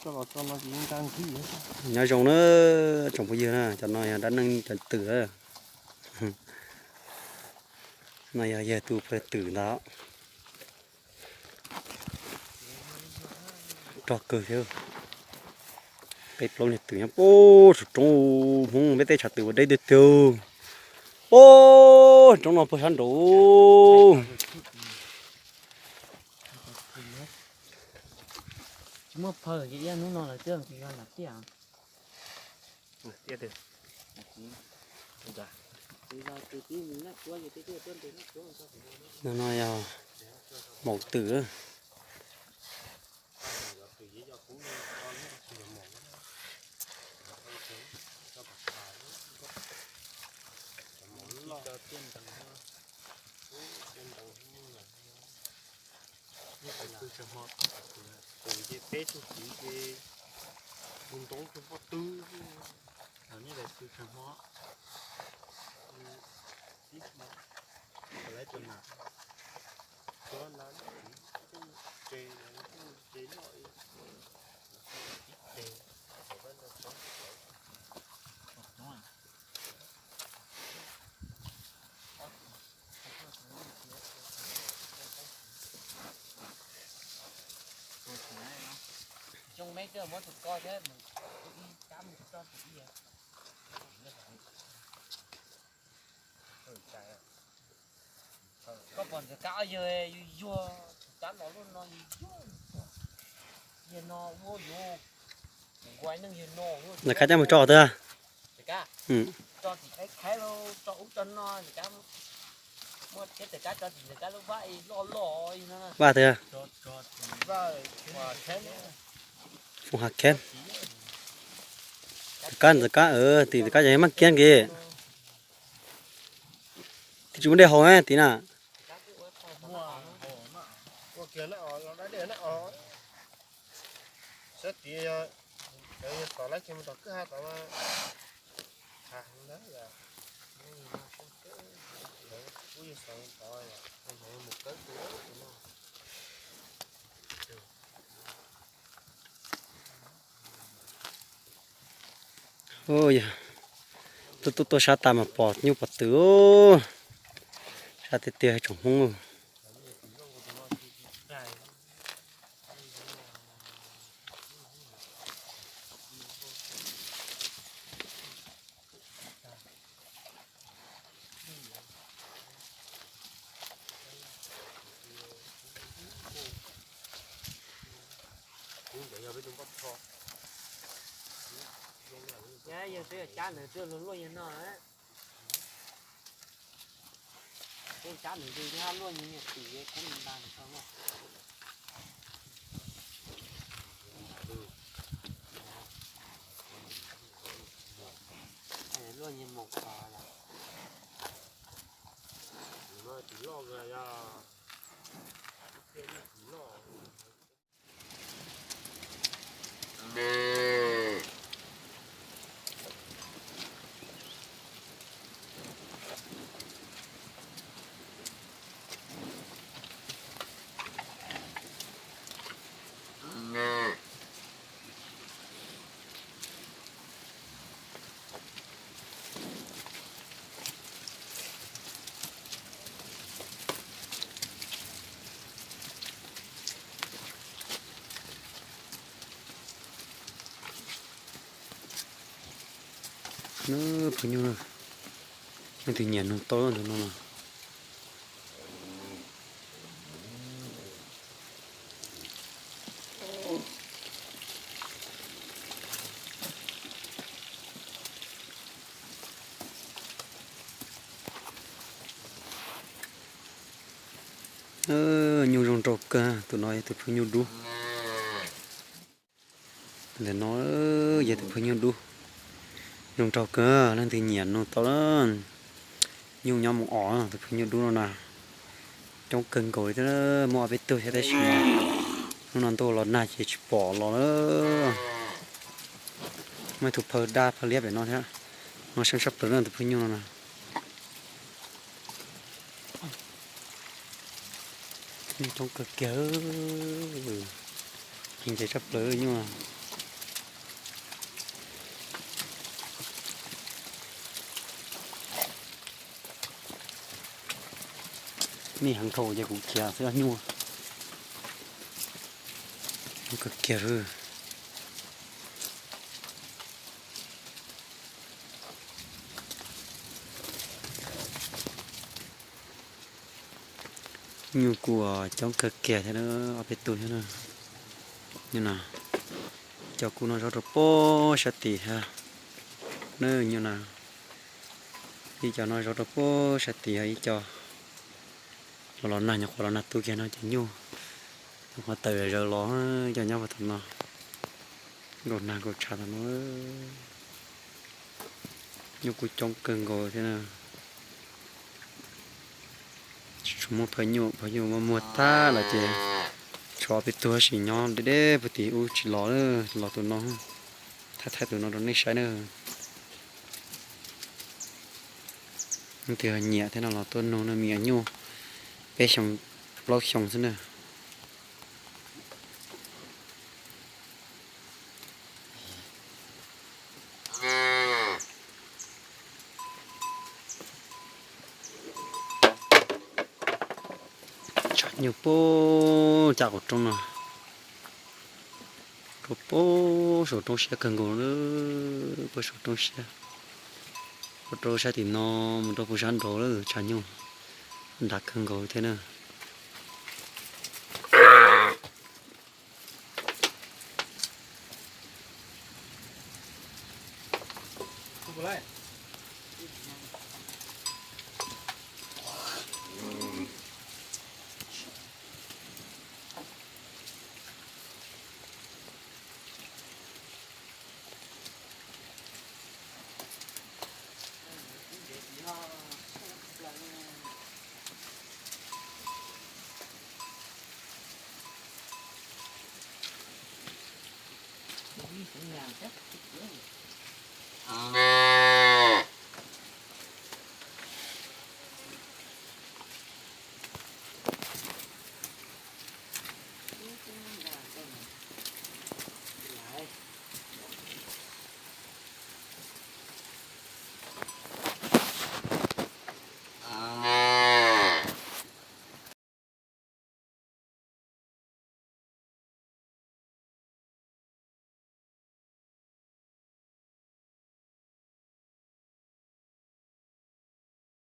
Nyob zoo na tsoom phooj ywg na, cov no yog dab neeg cov twm. No yog yawg tus pawg twm ntawd. Rog kawg thiab. Peb plaub niag twm nyob puag saum roob Hmoob, peb teb chaws twm ua deb tiag tiag. Puag roob no puag sab nraud. No no yog maum twm. Peb tug txiv ces tus ntoo tus pob tw, nej pw tsag hmo, tib hmo, lawv tus nam, tsuav na, tse, tse loj, tib teg, thaum koj nrog tsob tsob. Xyoo me kawg muab tus ko thiab mus ib kab mus tso tus ib. Koj pom ntawm kab yawg yuag yuag, tus kab no lub no yuag yuag, yawg no ua yuav nkuav neeg yawg no. Ntawm kab cab mus tso twg? Tso tim khaib khaib los tso ub tso no, muaj thiab tus kab tso tim ntawm kab lub vaj loj loj. Vaj twg? Foo ha keb. Tus kab ntawm kab, tim tus kab yog maj kiab nki. Twb tsis muaj dej haus na tim na. Sab tid yog tom lab kiag mus tom kwj ha tod mas, ha ntawd yom, kuj yog xav tod yom, mus kawb tus no. Yog tuaj tuaj tuaj sab tas mas pom nyuj pom twm, sab tiag tiag tsoom Hmoob. Yog peb cab ntawd twb luaj luaj yawg no. Peb cab ntawd twb luaj yawg niag tim kub nta ntawd. Luaj yawg maum pas lawm. Phooj ywg, leej twg nyiam nug tau ntawm no mas. Nyuj zoo nraug kawg, tus no yog tus phooj ywg dub. Ntawm no yog tus phooj ywg dub, zoo nraug kawg, leej twg nyiam nug tau. Nyuj nyob mus os, tus phooj ywg dub no na. Coob kawg nkaus li thiab, muaj ob peb tug thiab tab sis hnub no ntuj los nag ces tsis pom los lawm. Muaj ib tug phaw daj phaw liab pem no thiab. No seej tshaj plaws na tus phooj ywg no na. Nyuj coob kawg kiag, nce tshaj plaws nyuj. Nej heev dhau ces kuv khiav xwb os nyuj. Kawg kiag lawm. Nyuj kuj coob kawg kiag thiab na, ob peb tug thiab na. Nyuj na, cov kuj noj zaub rau pem sab tid thiab na nyuj na. Ib co noj zaub rau pem sab tid, ib co los los nag, nyuam qhuav los nag tu kiag no ces nyuj nyuam qhuav tawm zaws los, cov nyob puag tom no, nkaum nag nkaus tshav tom no. Nyuj kuj coob kawg nkaus thiab na. Tsis tshua muaj phaj nyuj, phaj nyuj muaj muag tag lawm ces tshuav ob peb tug sim nyob deb deb puag tim ub tsis los, los tus no, thaij thaij tus no rau nej saib na. Leej twg nyiam thiab no los tuaj nug na, me nyuam nyuj peb xyoo plaub xyoo xwb na. Tshav nyuj pem cam qaum roob no, rau pem saum roob siab kawg nkaus, pem saum roob siab, rau sab tim no mus rau pem sab nraud lawm tshav nyuj nrad kawg nkaus thiab na.